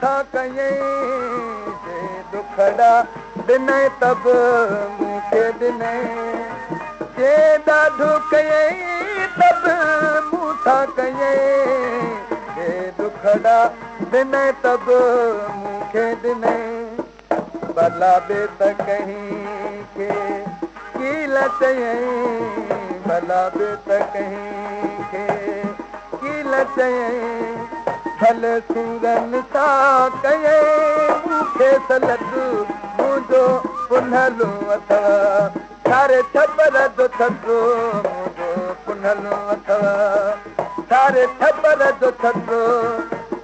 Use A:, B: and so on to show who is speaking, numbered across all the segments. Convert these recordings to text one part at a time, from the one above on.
A: سان कयईं, जे ॾुखड़ा ॾिनई त बि मूंखे ॾिनई, जे ॾाढो कयईं त बि मूंसां कयईं, जे ॾुखड़ा ॾिनई त बि मूंखे ॾिनई। भला ॿिए त कंहिंखे कील चयईं, भला ॿिए त कंहिंखे कील चयईं, भल सूरनि सां कयईं मूंखे सलत, मुंहिंजो पुनलो अथव। सारे छपर जो छतो मुंहिंजो पुनलो अथव, सारे छपर जो छतो,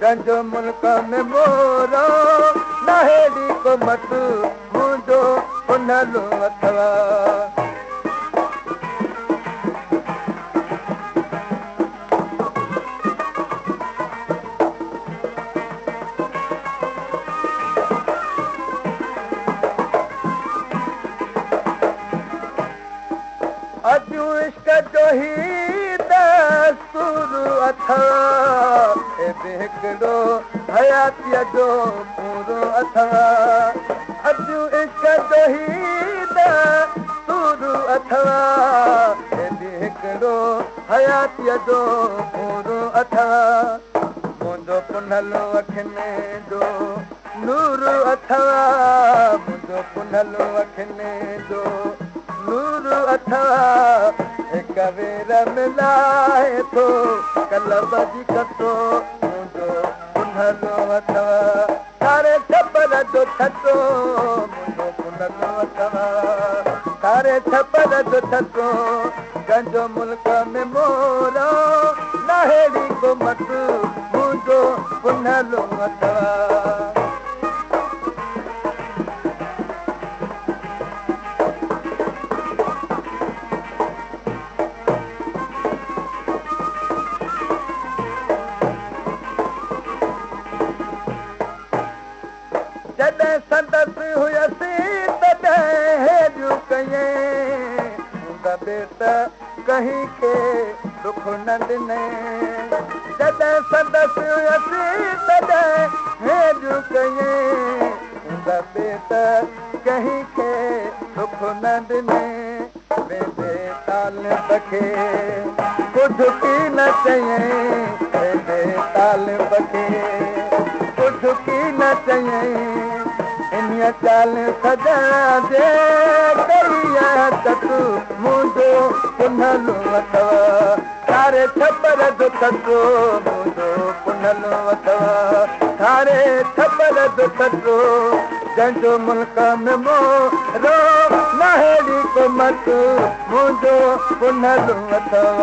A: कंहिंजो मुल्क में मोरो न हेड़ी को मत, मुंहिंजो पुनलो अथव। अॼु इश्क जो ही दस्तूर अथव, हे बि हिकिड़ो हयातीअ जो पूरो अथव। अॼु इश्क जो ही दस्तूर अथव, हे बि हिकिड़ो हयातीअ जो पूरो अथव। मुंहिंजो पुनलो अखियुनि जो नूर अथव, मुंहिंजो पुनलो अखियुनि जो नूर अथव। हिक वेर मिलाए थो कलब जी कतो, मुंहिंजो पुनलो अथव। सारे छपर जो छतो मुंहिंजो पुनलो अथव, सारे छपर जो छतो, कंहिंजो मुल्क में मोरो न हेड़ी को मत, मुंहिंजो पुनलो अथव। जॾहिं संदसि हुयसि तॾहिं हेॾियूं कयईं, हूंद ॿिए त कंहिंखे ॾुख न ॾिनई। जॾहिं संदसि हुयसि तॾहिं हेॾियूं कयईं, हूंद ॿिए त कंहिंखे ॾुख न ॾिनई। वेंदे तालिब खे कुझु की न चयईं, वेंदे तालिब खे कुझु की न चयईं, इन्हीअ चाल सॼण जे कई आहे मुंहिंजो पुनलो अथव। सारे छपर जो छतो मुंहिंजो पुनलो अथव, सारे छपर जो छतो, जंहिंजो मुल्क में मोरो न हेड़ी को मत, मुंहिंजो पुनलो अथव।